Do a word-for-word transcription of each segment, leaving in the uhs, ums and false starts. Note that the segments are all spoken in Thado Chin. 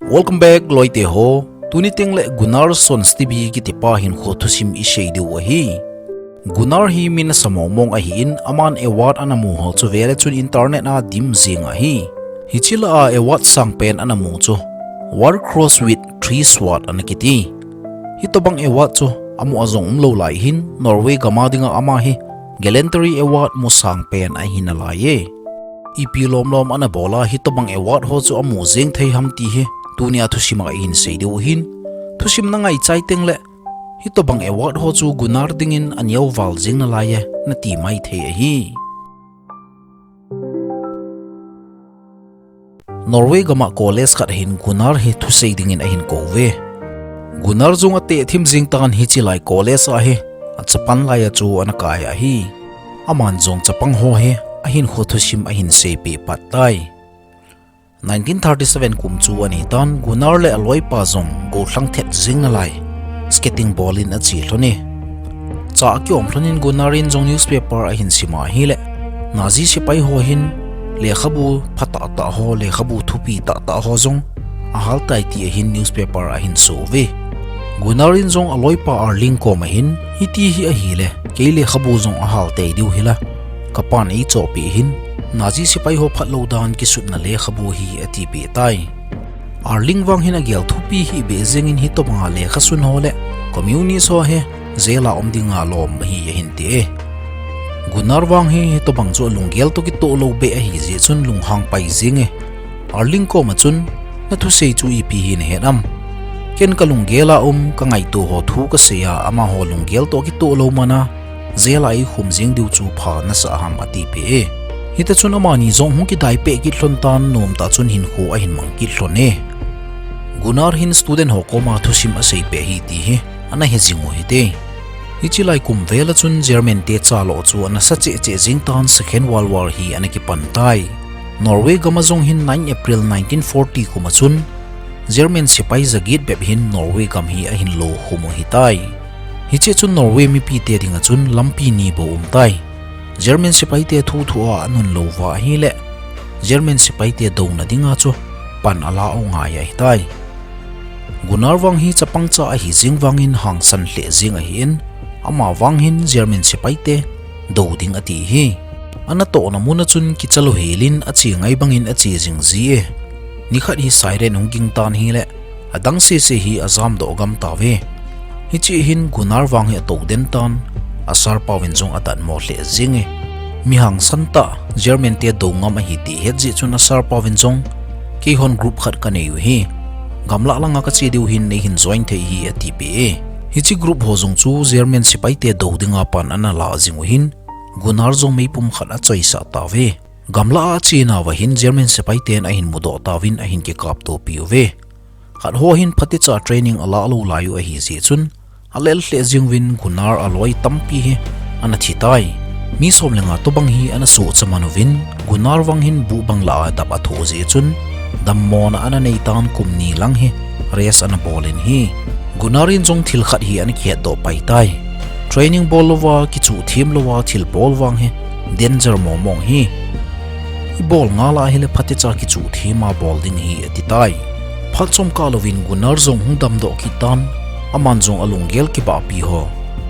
Welcome back, loite ho. Tuni tengle Gunnar Sons T V kitipa hinkho thusim isei diu ahi. Gunnar hi mi nasa mongmong ahin, aman award ana mu ho chu vele chun internet a dim jing ahi. Hiche lah a award sangpen ana mu chu War Cross with Three Sword ana kiti. Hitobang award chu amu ajong umlou lai hin, Norway gam a dinga ama hi Gallantry Award mu sangpen ahi nalai e. Ipi lomlom ana bol a hitobang award ho chu amu jeng thei ham ti hi tunia thusim a ihin sei diu ahin. Thusim na ngaichai tengle hitobang award ho chu Gunnar dingin aneo val jeng nalai e, nati mai thei ahi. Norway gam a college khat hin Gunnar hi thusei dingin ahin kou ve. Gunnar jong ateh thim jing tan hiche lai college a hi achapan lai a chu ana kai ahi. Aman jong chapang ho hi ahinkho thusim ahin seipeh pat tai. Nineteen thirty-seven kum chu ani tan, Gunnar le aloipa jong gollhang thet jing nalai skating bol in ache lhon e. Cha akiom lhon in Gunnar in jong newspaper ahin sim ahile, Nazi sepai ho hin lekhabu phatah tah ho, lekhabu thupi tah tah ho jong ahal tai ti ahin newspaper ahin so uve. Gunnar in jong aloipa Erling kom ahin, hiti hi ahile kei lekhabu jong ahal tei diu hila, kapan eichohpeh hin, Nazi sepai ho phatlou dan kisutna lekhabu hi atipeh tai. Erling vang hin agel thupi hih beh jengin hitobanga lekhasun ho le communist ho hi jail a um dinga lom hi ahin ti e. Gunnar vang hi hitobang chu alunggel toh kitoh lou beh ahi jeh chun lunghang pai jeng e. Erling koma chun, nathusei chu ipi hi nahet am? Ken kalunggel a um, kangaito ho thu kasei a, amaho lunggel toh kitoh lou mana jail a eikhum jeng diu chu pha nasah ham atipeh e. Hita chun amani jong hung kidai peh kit lhon tan, nomtah chun hinkho ahin mang kit lhon e. Gunnar hin student ho koma thusim aseipeh ahi ti hi ana he jing u hite. Hiche lai kum vel a chun German te chaloh chu ana sa cheh cheh jing tan, Second World War hi ana kipan tai. Norway gam a jong hin nine April nineteen forty kum a chun German sepai jaget bep hin Norway gam hi ahin lokhum u hitai. Hiche chun Norway mipite dinga chun lampi ni bou um tai. German sepaite thuthu a anun lou uva ahile, German sepaite douna dinga chu pan ala u ngai ahitai. Gunnar vang hi chapang cha ahi jeng vangin hangsan lheh jeng ahin, ama vang hin German sepaite dou ding ati hi. Ana tohna mun a chun kicha lou helin ache ngai bangin ache jing ji e. Nikhat hi siren hung ging tan hile, adang sese hi ajamdoh gam tauve. Hiche hin Gunnar vang hi atou den tan, a sir pauvin jong adatmo lheh jeng e. Mi hangsan tah, German te dou ngam ahi ti het jeh chun a sir pauvin jong, keihon group khat kanei u hi, gamlah langa kache diu hin neihin join thei hi atipeh e. Hiche group ho jong chu German sepaite dou dinga pan ana la jing u hin, Gunnar jong meipum khat achoisah tauve. Gamlah a achenauva hin German sepaiten ahin mudoh tauvin ahin kikaptopi uve. Khat ho hin phatecha training alah lou lai u ahi jeh chun, alel lheh jeng uvin Gunnar aloi tampi hi ana thi tai. Mi som le nga tobang hi ana sohcha man uvin, Gunnar vang hin buh bang lah a dap athoh jeh chun, dammona ana nei tan kum ni lang hi rest ana bol in hi. Gunnar in jong thil khat hi ana kihetdoh pai tai. Training bol louva, kichuh them louva thil bol vang hi danger momong hi. Ibol ngal a hile phatecha kichuh them a bol ding hi ati tai. Phat chomkah louvin Gunnar jong hung damdoh kit tan, aman jong alunggel kibahpi ho,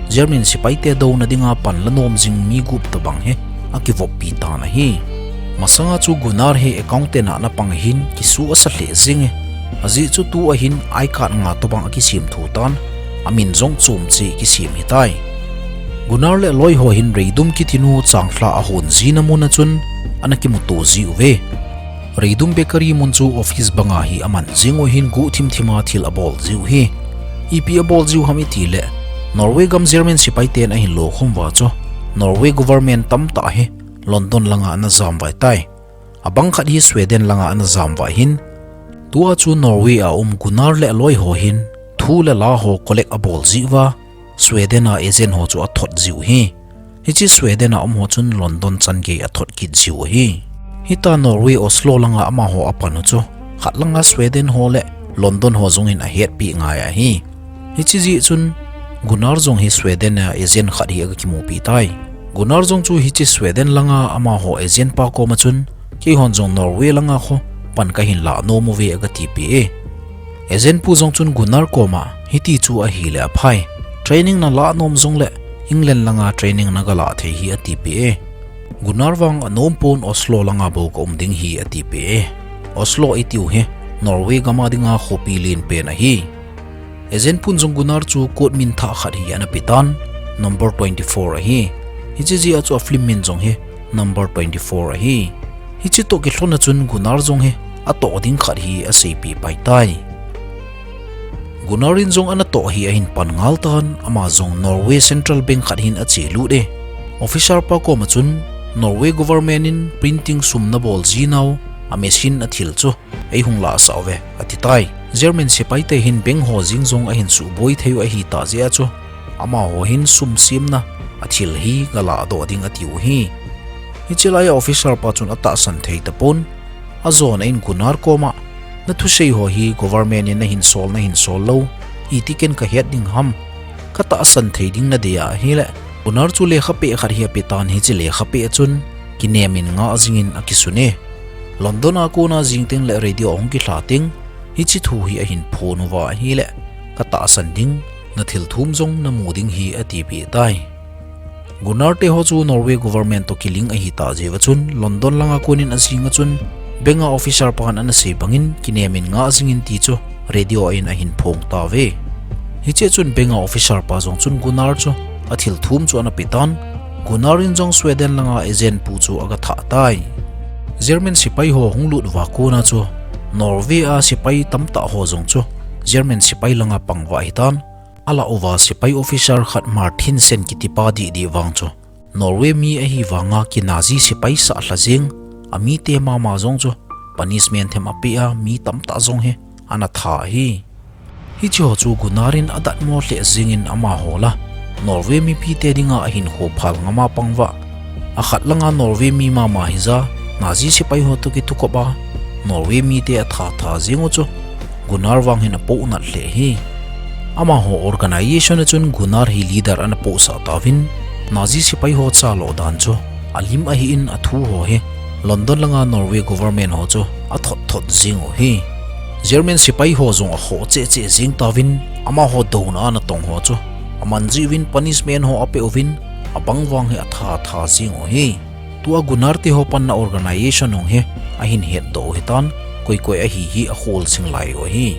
German sepaite douna dinga pan la nom jing mi group tobang hi akivoppi tan ahi. Masanga chu Gunnar hi accountant a ana pang ahin kisuh asa lheh jeng e. Ajeh chu tu ahin I card nga tobang akisem tho tan, amin jong chom cheh kisem hitai. Gunnar le aloi ho hin Reidum kitinu changlhah ahon jina mun a chun ana kimuto ji uve. Reidum Bakery mun chu office banga hi aman jing u hin guhthim thima thil abol jiu hi. Ipi abol jiu ham itile, Norway gam German sepaiten ahin lokhum uva chu Norway government tamtah hi London langa ana jam uva ahitai. Abang khat hi Sweden langa ana jam uva ahin, tua chu Norway a um Gunnar le aloi ho hin thu le la ho collect abol jiuva, Sweden a agent ho chu athot jiu hi. Hiche Sweden a um ho chun London changei athot kit jiu ahi. Hita Norway Oslo langa amaho apan u chu, khat langa Sweden ho le London ho jong in ahetpi ngai ahi. Hiche jeh chun Gunnar jong hi Sweden a agent khat hi aga kimupi tai. Gunnar jong chu hiche Sweden langa amaho agent pa koma chun, keihon jong Norway langa kho pan kahin lah nom uve aga tipeh e. Agent pu jong chun Gunnar koma, "Hiti chu ahile aphai. Training nalah nom jongle England langa training nagalah thei hi," atipeh e. Gunnar vang anom pon, "Oslo langa bou kaum ding hi," atipeh e. Oslo itiu hi Norway gama dinga khopi lenpen ahi. Agent pun jong Gunnar chu code min thah khat hi ana petan, Number twenty-four ahi. Hiche jeh a chu a film min jong hi Number twenty-four ahi. Hiche toh kilhon a chun Gunnar jong hi atoh ding khat hi aseipeh pai tai. Gunnar in jong ana toh hi ahin pan ngal tan, ama jong Norway Central Bank khat hin ache lut e. Officer pa koma chun, "Norway government in printing sum nabol jinau a machine a thil chu eihung lahsah uve," ati tai. German sepai te hin bank ho jeng jong ahin suboi thei u ahitah jeh a chu, amaho hin sum semna a thil hi galah doh ding atiu hi. Hiche lai a officer pa chun atahsan thei tapon, ajona in Gunnar koma, "Nathusei ho hi government in nahin sol, nahin sol lou, iti ken kahet ding ham? Katahsan thei ding nadei ahile." Gunnar chu lekha peh khat hi apetan, hiche lekha peh a chun kinem in ngah jingin akisun e. London a kona jing tengle radio ahung kilha teng, hiche thu hi ahin phon uva ahile, "Katahsan ding, nathil thum jong namu ding hi," atipeh tai. Gunnar te ho chu Norway government toh kiling ahitah jeh uva chun, London langa konin ajing a chun, bank a officer pan ana sei bangin, "Kinem in ngah jingin," ti chu radio a in ahin phong tauve. Hiche chun bank a officer pa jong chun Gunnar chu athil thum chu ana petan, Gunnar in jong Sweden langa agent pu chu aga thah tai. German sepai ho hung lut uva kona chu Norway a sepai tamtah ho jong chu German sepai langa pang uva ahitan, alah uva sepai officer khat Martinsen kitipa dihdih vang chu Norway mi ahi vanga ki Nazi sepai sahlha jeng, amite mama jong chu punishment them apeh a, mi tamtah jong hi ana tha hi. Hiche ho chu Gunnar in adatmo lheh jengin amaho la Norway mipite dinga ahinkho phal ngama pang uva. Akhat langa Norway mi mama hija Nazi sepai ho toh kithukop a Norway mite atha tha jeng u chu Gunnar vang hin apohnat lheh hi. Amaho organization a chun Gunnar hi leader ana pohsah tauvin, Nazi sepai ho chalo dan chu alim ahin athu ho hi London langa Norway government ho chu athot thot jeng u hi. German sepai ho jong akhoh cheh cheh jeng tauvin, amaho douna a natong ho chu aman jeh uvin punishment ho apeh uvin, abang vang hi atha tha jeng u hi. Tua Gunnar te ho panna organization hung hi ahin hetdoh u hitan, koi koi ahi hi akhol jing lai u hi.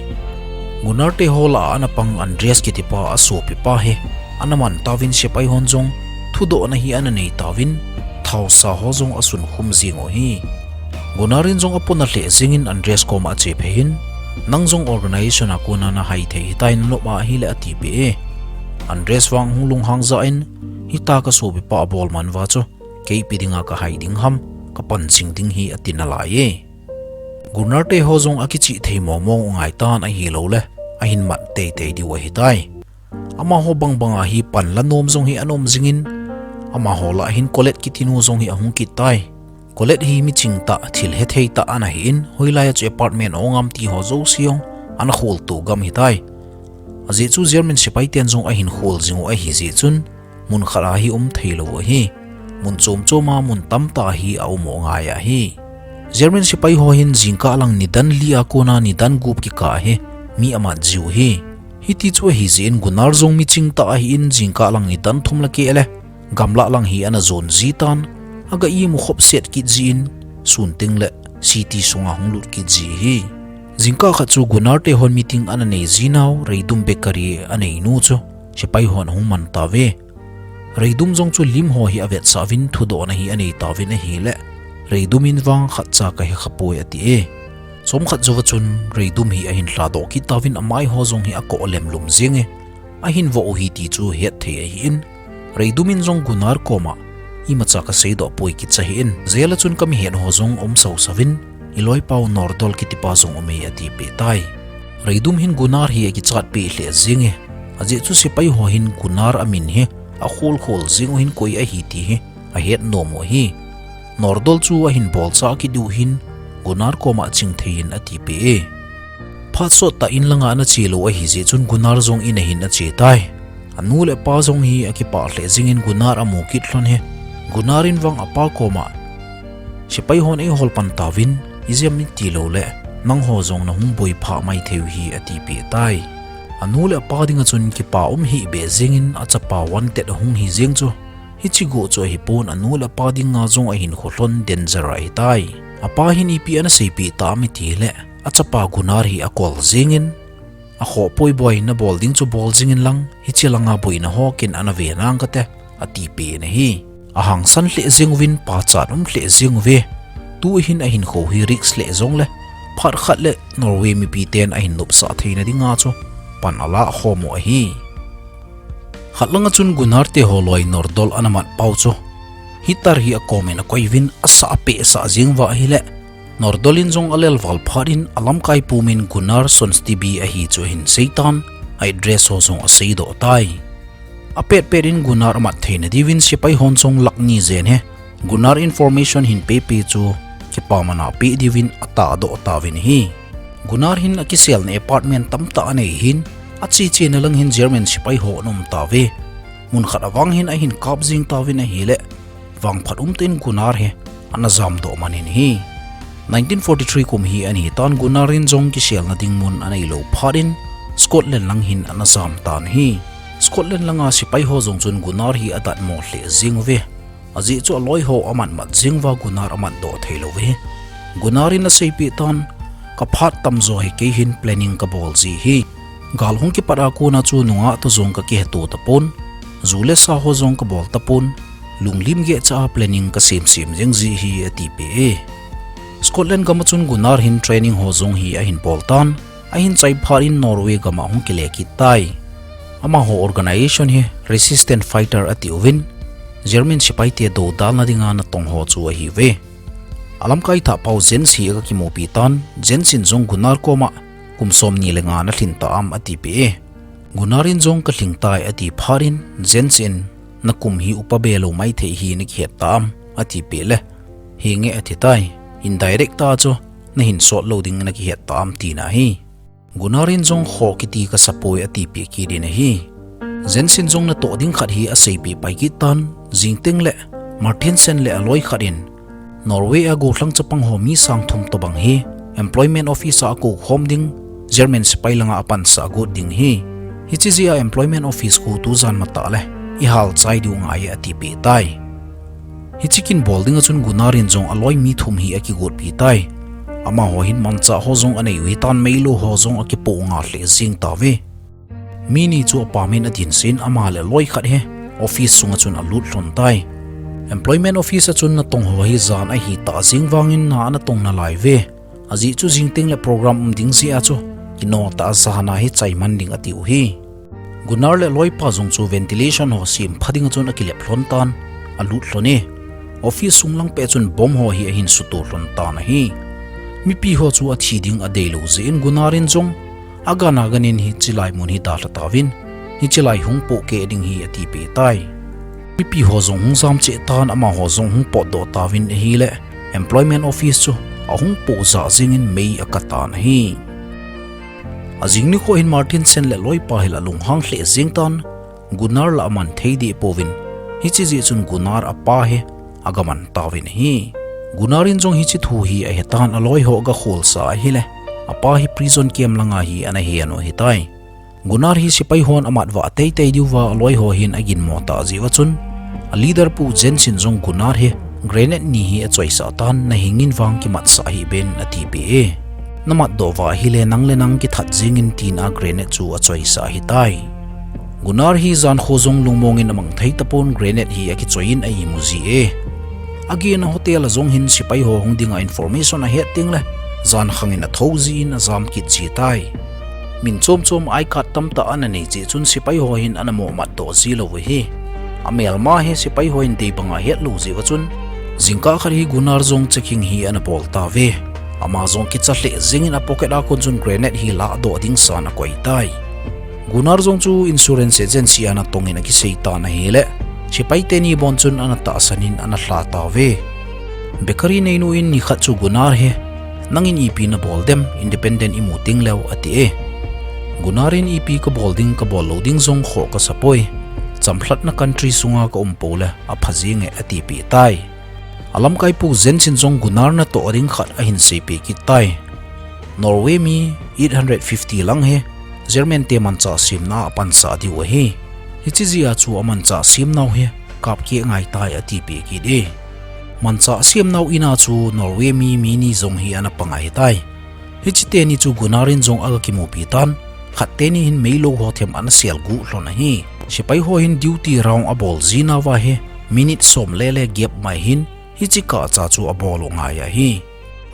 Gunnar te ho lah a ana pang Andreas kitipa asopipa hi ana man tauvin sepai hon jong thudohna hi ana nei tauvin, thaosa ho jong asunkhum jeng u hi. Gunnar in jong apona lheh jengin Andreas koma ache phei in, "Nang jong organization a kona nahai thei hitai nanop a ahile," atipeh e. Andreas vang hung lunghang jah in, "Hitia kasopipa abol man uva chu kei ipi dinga kahai ding ham, kapan jing ding hi," ati nalai e. Gunnar te ho jong akichih thei mong mong u ngai tan ahilouleh ahin mat tei tei diu ahitai. Amaho bang banga hi pan la nom jong hi ana um jingin, amaho lah a hin Colette kiti nu jong hi ahung kit tai. Colette hi miching tah, thil hethei tah ana hin, hoilai a chu apartment ong am ti ho jouse jong ana kholtoh gam hitai. Ajeh chu German sepai ten jong ahin khol jing u ahi jeh chun, mun khat a hi um thei lou u ahi. Mun chom chom a mun tamtah hi aum u ngai ahi. German sepai ho hin jingkah lang nidan li a kona nidan gup kikah hi mi amat jiu hi. Hiti chu ahi jeh in Gunnar jong miching tah ahin jingkah lang nidan thum le keh le gamlah lang hi ana jon ji tan, aga imu khop set kit jin, sun tengle city sunga hung lut kit ji hi. Jingkah khat chu Gunnar te hon meeting ana nei jinau, Reidum Bakery a neinu chu sepai hon ahung man tauve. Reidum jong chu lim ho hi avetsah uvin thudohna hi anei tauvin ahile, Reidum in vang khatcha kahe khapoi ati e. Chomkhat jouva chun Reidum hi ahin lhadoh kit tauvin amai ho jong hi akoh lemlum jeng e. Ahin voh u hi ti chu het thei ahin, Reidum in jong Gunnar koma, "Imacha kaseidoh poi, kicha hih in. Jail a chun kamihet ho jong um sausau vin, iloipau Nordal kitipa jong um e," atipeh tai. Reidum hin Gunnar hi akichatpeh lheh jeng e. Ajeh chu sepai ho hin Gunnar amin hi akhol khol jeng u hin koi ahi ti hi ahet nom u ahi. Nordal chu ahin bolchah kit diu hin Gunnar koma chingthei in atipeh e. Phat sottah in langa ana che lou ahi jeh chun Gunnar jong in ahin ache tai. Anu le apa jong hi akipah lheh jengin Gunnar amu kit lhon hi. Gunnar in vang apa koma, "Sepai hon eihol pan tauvin, ijeh ham iti loule nangho jong nahung boi pha mai thei u hi, atipeh tai. Anu le apa dinga chun kipa um hih beh jengin achapa wanted ahung hi jeng chu, hiche goh chu ahipon, anu le apa dinga jong ahinkho lhon danger ahitai. Apa hin ipi ana seipeh tam iti le, achapa Gunnar hi akol jengin, akhoh poi boi, nabol ding chu bol jingin lang, hiche langa boina ho ken ana ve nang kate, atipeh in ahi. Ahangsan lheh jeng uvin, pachat um lheh jeng uve. Tu hin ahinkho hi risk lheh jongle, phat khat le Norway mipiten ahin nopsah theina dinga chu pan alah khom u ahi. Khat langa chun Gunnar te ho loi Nordol ana mat pau chu, heater hi akomin akoi uvin, asah apeh sah jeng uva ahile, Nordol in jong alelval phat in alamkai pumin Gunnar Sonstibi ahi chu ahin seitan, a address ho jong aseidoh tai. Apet pet in Gunnar amat theina diuvin sepai hon jong lakh ni jen hi Gunnar information hin pepe chu kipamana peh diuvin atahdoh tauvin ahi. Gunnar hin akiselna apartment tamtah anei hin, ache chena lang hin German sepai ho ana um tauve. Mun khat avang hin ahin kap jeng tauvin ahile, vangphat umtah in Gunnar hi ana jamdoh man in ahi. Nineteen forty-three kum hi ana hitan, Gunnar in jong kiselna ding mun aneilou phat in Scotland lang hin ana jam tan ahi. Scotland langa sepai ho jong chun Gunnar hi adatmo lheh jeng uve. Ajeh chu aloi ho amat mat jeng uva Gunnar amatdoh theilou uve. Gunnar in aseipeh tan, kaphat tamjo hi kei hin planning kabol ji ahi. Gal hung kipat a kona chu nungah toh jong kakiheto tapon, ju le sa ho jong kabol tapon, lunglim gehcha a planning kasem sem jeng ji ahi, atipeh e. Scotland gama chun Gunnar hin training ho jong hi ahin bol tan, ahin chai phat in Norway gama hung kile kit tai. Amaho organisation hi Resistance Fighter atiuvin, German sepaite doudalna dinga natong ho chu ahiuve. Alamkai thahpau Jens hi aga kimupi tan, Jens in jong Gunnar koma kum somni le nga nalhin tam atipeh e. Gunnar in jong kalhing tai ati phat in, Jens in, nakum hi upa be lou maithei hi nakihet tam, atipeh le, henge atitai, indirect a chu nahin sot lou ding nakihet tam tina ahi. Gunnar in jong kho kiti kasapoi atipeh kit in ahi. Jens in jong natoh ding khat hi aseipeh pai kit tan, jingteng le Martinsen le aloi khat in Norway a gollhang chapang ho mi sang thum tobang hi employment office a akou khom ding, German sepai langa apansah got ding ahi. Hiche jeh a employment office kou tujan matah le ihal chai diu ngai e atipeh tai. Hiche kin bol dinga chun Gunnar in jong aloi mi thum hi akigotpi tai. Amaho hin manchah ho jong anei u hitan, meilou ho jong akipoh nga lheh jeng tauve. Mi ni chu apamin adinsein ama le aloi khat hi office sunga chun alut lhon tai. Employment office a chun natong ho hi jan ahitah jeng vangin na ana tong nalai uve. Ajeh chu jingteng le program um ding jeh a chu kino tah a jan a hi chai man ding ati u ahi. Gunnar le aloipa jong chu ventilation ho sempha dinga chun akilep lhon tan, alut lhon e. Office sung lang peh chun bomb ho hi ahin suto lhon tan ahi. Mipi ho chu athi ding adeilou jeh in Gunnar in jong agan agan in hiche lai mun hi dalha tauvin, hiche lai hung pohkeh ding hi atipeh tai. Mipi ho jong hung jam cheh tan, amaho jong hung potdoh tauvin ahile, employment office chu ahung poh jah jengin mei akah tan ahi. Ajing nikho hin Martinsen le aloipa hi la lunghang lheh jeng tan, Gunnar la aman thei deh pouvin, hiche jeh chun Gunnar apa hi aga man tauvin ahi. Gunnar in jong hiche thu hi ahetan, aloi ho aga kholsah ahile, apa hi prison camp langa hi ana hen u ahitai. Gunnar hi sepai hon amat vah teitei diuva aloi ho hin aginmo tah jeh uva chun, a leader pu Jens in jong Gunnar hi grenade ni hi achoisah tan, nahing in vang kimatsah hih ben atipeh e. Namatdoh uva ahile nang le nang kithat jengin tina grenade chu achoisah ahitai. Gunnar hi jankho jong lungmong in amang thei tapon, grenade hi akichoi in a-imu ji e. Agena hotel a jong hin sepai ho hung dinga information ahet tengle, jankhang in athou jin ajam kit ji tai. Min chom chom I card tamtah ana nei jeh chun sepai ho hin ana mo matdoh ji lou u ahi. Amelma hi sepai ho hin dei banga hetlou jeh uva chun, jingkah khat hi Gunnar jong checking hi ana bol tauve. Ama jong kicha lheh jengin a pocket a kon chun grenade hi lahdoh ding san akoi tai. Gunnar jong chu insurance agency a natong in akisei tan ahile, sepai teni bon chun ana tahsan in ana lha tauve. Bakery neinu in nikhat chu Gunnar hi, nangin ipi nabol dem, independent imu tengleu ati e. Gunnar in ipi kabol ding kabol lou ding jong khoh kasapoi. Chamlhatna country sunga kaum poule apha jenge atipeh tai. Alamkaipu Jens in jong Gunnar natoh ding khat ahin seipeh kit tai. Norway mi eight hundred fifty lang hi German te manchah semna a apansah diu ahi. Hiche jeh a chu amanchah semnau hi kapkeh ngaitai atipeh kit e. Manchah semnau in a chu Norway mi mi ni jong hi ana pang ahitai. Hiche teni chu Gunnar in jong aga kimupi tan, khat teni hin meilou ho them ana selguh lhon ahi. Sepai ho hin duty round abol jinauva hi minute som lele gap mai hin hiche kah cha chu abol u ngai ahi.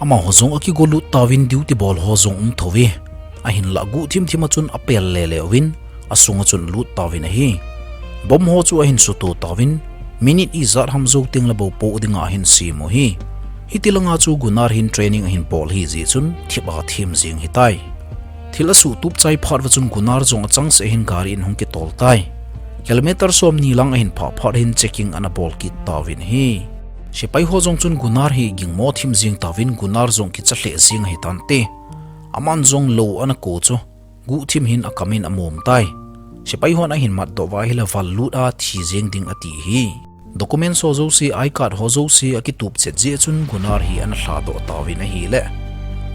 Amaho jong akigolut tauvin duty bol ho jong um thou ve. Ahinlah guhthim thim a chun apel lele uvin, asunga chun alut tauvin ahi. Bomb ho chu ahin suto tauvin, minute ijat ham jou tengle bou poh dinga ahin sem u ahi. Hiti langa chu Gunnar hin training ahin bol ahi jeh chun thip a them jeng ahitai. Thil asuhtup chai phat uva chun Gunnar jong achangseh hin gari in ahung kitol tai. Kilometer somni lang ahin phah phat hin checking ana bol kit tauvin ahi. Sepai ho jong chun Gunnar hi gingmo thim jeng tauvin Gunnar jong kicha lheh jeng ahitante. Aman jong lou ana ko chu guhthim hin akam in amom tai. Sepai hon ahin matdoh uva ahile val lut a thi jeng ding ati ahi. Documents ho jouse, I card ho jouse akitup chet jeh chun Gunnar hi ana lhadoh tauvin ahile,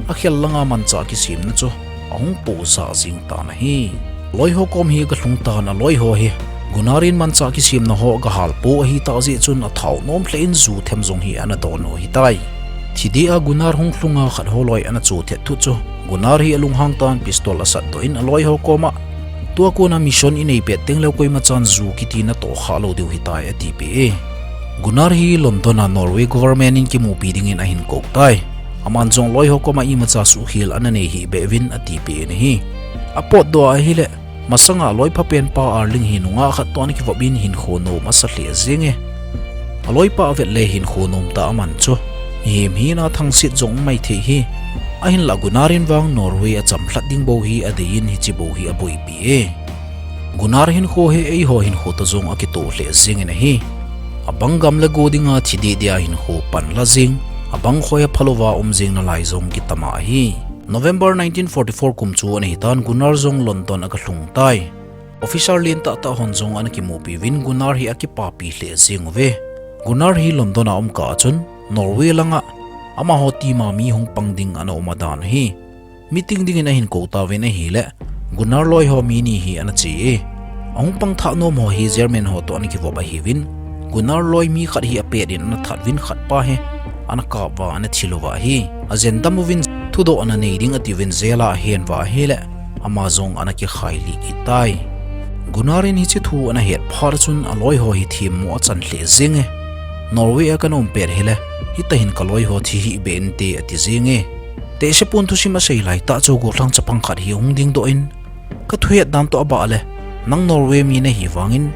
akhel langa manchah kisemna chu ahung poh jah jeng tan ahi. Loi ho kom hi aga lhung tan, aloi ho hi Gunnar in manchah kisemna ho aga halpoh ahitah jeh chun athao nom lheh in ju them jong hi ana don u ahitai. Thidih a Gunnar hung lhunga khat ho loi ana cho thet thut chu Gunnar hi alunghang tan pistol asatdoh in aloi ho koma, tua kona mission inei pet tengleu koimachan ju kiti natoh kha lou diu ahitai atipeh e. Gunnar hi London a Norway government in kimupi dingin ahin kou tai. Aman jong loi ho koma imacha suhkhel ana nei hih beh uvin atipeh in ahi. Apotdoh a ahile, masanga loi phapen pa Erling hi nungah khat toh ana kivop in hinkho nom asa lheh jeng e. Aloipa avet le hinkho nom tah aman chu, mihem hina thangset jong um maithei ahi. Ahinlah Gunnar in vang Norway achamlhat ding bou hi adei in hiche bou hi aboipi e. Gunnar hinkho hi eiho hinkho toh jong akitoh lheh jeng in ahi. Abang gam le go dinga thi deh deh a hinkho panla jeng, abang khoi a phalouva um jeng nalai jong kitama ahi. November nineteen forty-four kum chu ana hitan Gunnar jong London aga lhung tai. Officer lentah tah hon jong ana kimupi uvin Gunnar hi akipapi lheh jeng uve. Gunnar hi London a um kah a chun Norway langa amaho team a mi hung pang ding ana um adan ahi. Meeting dingin ahin kou tauvin ahile, Gunnar loi ho mi ni hi ana che e. Ahung pang thah nom ho hi German ho toh ana kivop ahiuvin, Gunnar loi mi khat hi apet in ana that uvin khatpa hi ana kap uva ana thil uva ahi. Ajen dam uvin thudoh ana nei ding atiuvin jail a ahen uva ahile, ama jong ana kikhailih kit tai. Gunnar in hiche thu ana het phat chun aloi ho hi themmo achan lheh jeng e. Norway a kana um pet hile, hitah hin kaloi ho thi hih beh inte ati jeng e. Tehse pon thusim asei laitah chu gollhang chapang khat hi ahung dingdoh in, kathuhet dan toh abah le, nang Norway mi nahi vangin,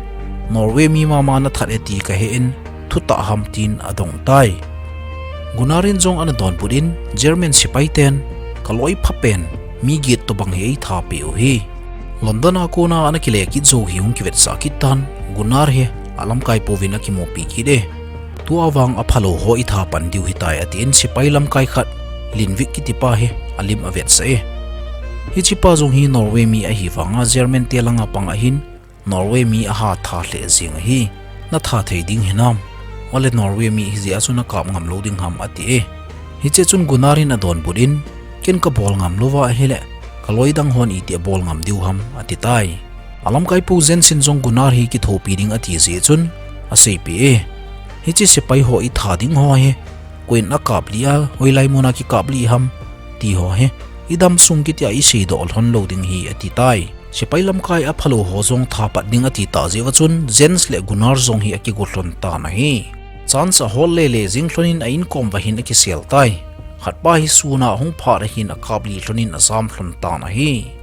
Norway mi mama nathat e ti kahe in, thutah ham tin adong tai. Gunnar in jong ana donbut in, German sepai ten kaloi phapen mi get tobang hi eitha peh u ahi. London a kona ana kile kit jou hi hung kivetsah kit tan, Gunnar hi alamkai pouvin akimupi kit e. Tua vang aphalou ho itha pan diu ahitai atin sepai lamkai khat, Lindvik kitipa hi alim avetsah e. Hichepa jong hi Norway mi ahi vanga German te langa pang ahin, Norway mi ahatha lheh jeng ahi. Natha thei ding hinam? Ole Norway mi hijeh a chu nakap ngam lou ding ham ati e. Hiche chun Gunnar in adonbut in, ken kabol ngam louva ahile, kaloi dang hon iti abol ngam diu ham ati tai. Alamkaipu Jens in jong Gunnar hi kithopi ding ati jeh chun aseipeh e. Hiche sepai ho itha ding ho hi, koin akaplih a, hoilai muna kikaplih ham, ti ho hi, idam sung kitia iseidoh lhon lou ding ahi ati tai. Sepai lamkai aphalou ho jong tha pat ding ati tah jeh uva chun Jens le Gunnar jong hi akigo lhon tan ahi. Chance ahol lele jeng lhonin a inkom uva hin akisel tai. Khatpa hi suna ahung phat ahin akaplih lhonin ajam lhon tan ahi.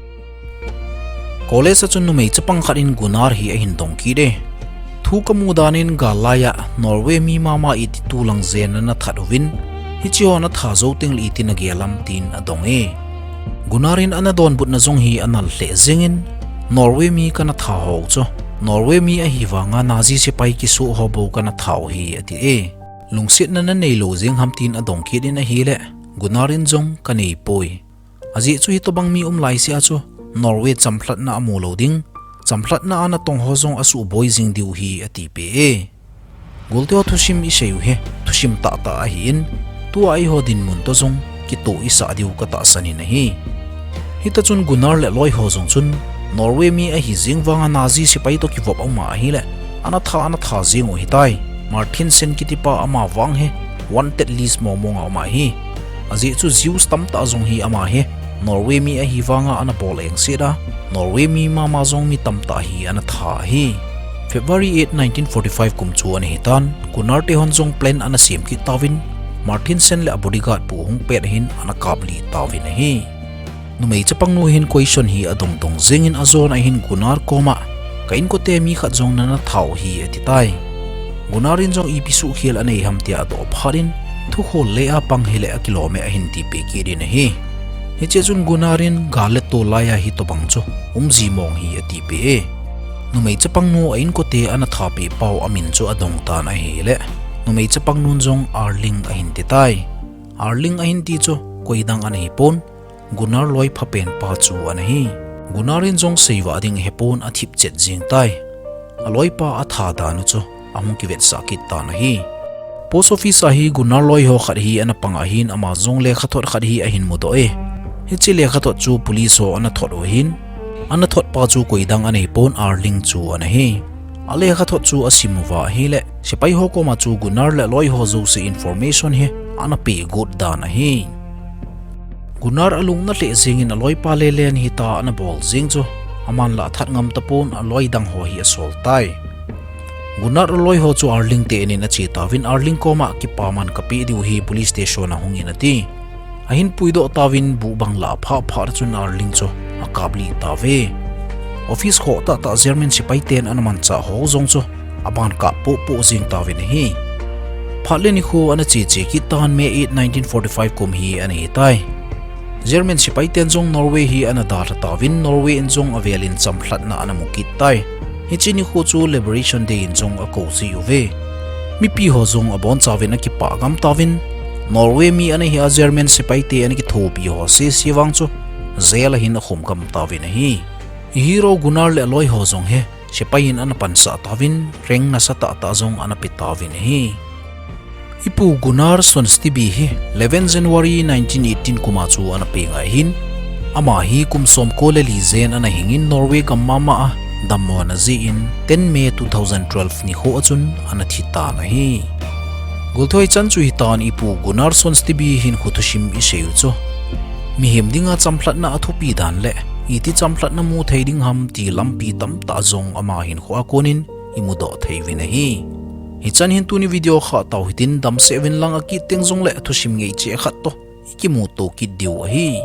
College a chun numei chapang khat in Gunnar hi ahin dong kit e. Thu kamu danin gal laiya Norway mi mama iti tulang jenna nathat uvin, hicheho natha jou tengle iti nagel am tin adong e. Gunnar in ana donbutna jong hi anal lheh jengin, Norway mi kana tha ho chu Norway mi ahi vanga Nazi sepai kisoh ho bou kana tha u ahi ati e. Lungsetna nanei lou jeng ham tin adong kit in ahile, Gunnar in jong kanei poi. Ajeh chu hitobang mi um laisea chu Norway chamlhatna amu lou ding, chamlhatna a natong ho jong asuhboi jing diu ahi atipeh e. Golteho thusim isei u hi thusim tahtah ahin, tua eiho dinmun toh jong kitoh isah diu katahsan in ahi. Hita chun Gunnar le aloi ho jong chun Norway mi ahi jeng vanga Nazi sepai toh kivop aum ahile, ana tha, ana tha jeng u ahitai. Martinsen kitipa ama vang hi wanted list mong mong a um ahi. Ajeh chu Jews tamtah jong hi ama hi Norway mi ahi vanga ana bol engset a, Norway mi mama jong mi tamtah hi ana tha ahi. February eight, nineteen forty-five kum chu ana hitan, Gunnar te hon jong plan ana sem kit tauvin, Martinsen le a bodyguard pu hung pet ahin ana kaplih tauvin ahi. Numei chapang nu hin question hi adong dong jengin ajon ahin Gunnar koma, ka inkote mi khat jong nana tha u hi ati tai. Gunnar in jong ipi suhkhel anei ham tia adoh phat in, thukhol le a pang hile akilom e ahin tipeh kit in ahi. Hiche chun Gunnar in gal le tol laiya hitobang chu umji mong hi atipeh e. Numei chapang nu a inkote ana thapeh pau amin chu adong tan ahile, numei chapang nun jong Arling ahin ti tai. Arling ahin ti chu koidang ana hipon, Gunnar loi phapen pa chu ana hi. Gunnar in jong seivah ding ahepon athip chet jeng tai. Aloipa atha dan u chu ahung kivetsah kit tan ahi. Post office a hi Gunnar loi ho khat hi ana pang ahin, ama jong lekhathot khat hi ahin mudoh e. Hiche lekhathot chu police ho ana thot u ahin, ana thot pa chu koidang ana hipon, Arling chu ana hi. Alekhathot chu asim uva ahile, sepai ho koma chu Gunnar le aloi ho jouse information hi ana peh got dan ahi. Gunnar alungna lheh jengin aloipa lelen hita ana bol jeng chu, aman la athat ngam tapon, aloi dang ho hi asol tai. Gunnar aloi ho chu Arling te in in ache tauvin, Arling koma kipaman kapeh diu hi police station a hungin ati. Ahin puidoh tauvin, buh bang la aphah phat chun Arling chu akaplih tauve. Office khoh tahtah German sepai ten ana manchah ho jong chu aban kap pohpoh jeng tauvin ahi. Phat le nikho ana cheche kit tan, May eight, nineteen forty-five kum hi ana hitai. German sepai ten jong Norway hi ana dalha tauvin, Norway in jong avelin chamlhatna ana mu kit tai. Hiche nikho chu Liberation Day in jong akou ji uve. Mipi ho jong abonchauvin akipah gam tauvin, Norway mi ana hi a German sepai te ana kithopi ho sese vang chu jail a hin akhum gam tauvin ahi. I hero Gunnar le aloi ho jong hi sepai in ana pansah tauvin, rank nasatah tah jong ana pe tauvin ahi. Ipu Gunnar Sønstebø hi eleven January nineteen eighteen kuma chu ana peng ahin, ama hi kum somko le li jen ana hingin Norway gam mama a dammona jeh in ten May two thousand twelve nikho a chun ana thi tan ahi. Golthoi chan chu hitan, Ipu Gunnar Sønstebø hinkho thusim isei u chu mihem dinga chamlhatna athupi dan le iti chamlhatna mu thei ding ham ti lampi tamtah jong ama hinkho a konin imudoh thei uvin ahi. Hichan hin tuni video khah tau hitin, damsel uvin lang, akit teng jongle thusim ngeicheh khat toh ikimuto kit diu ahi.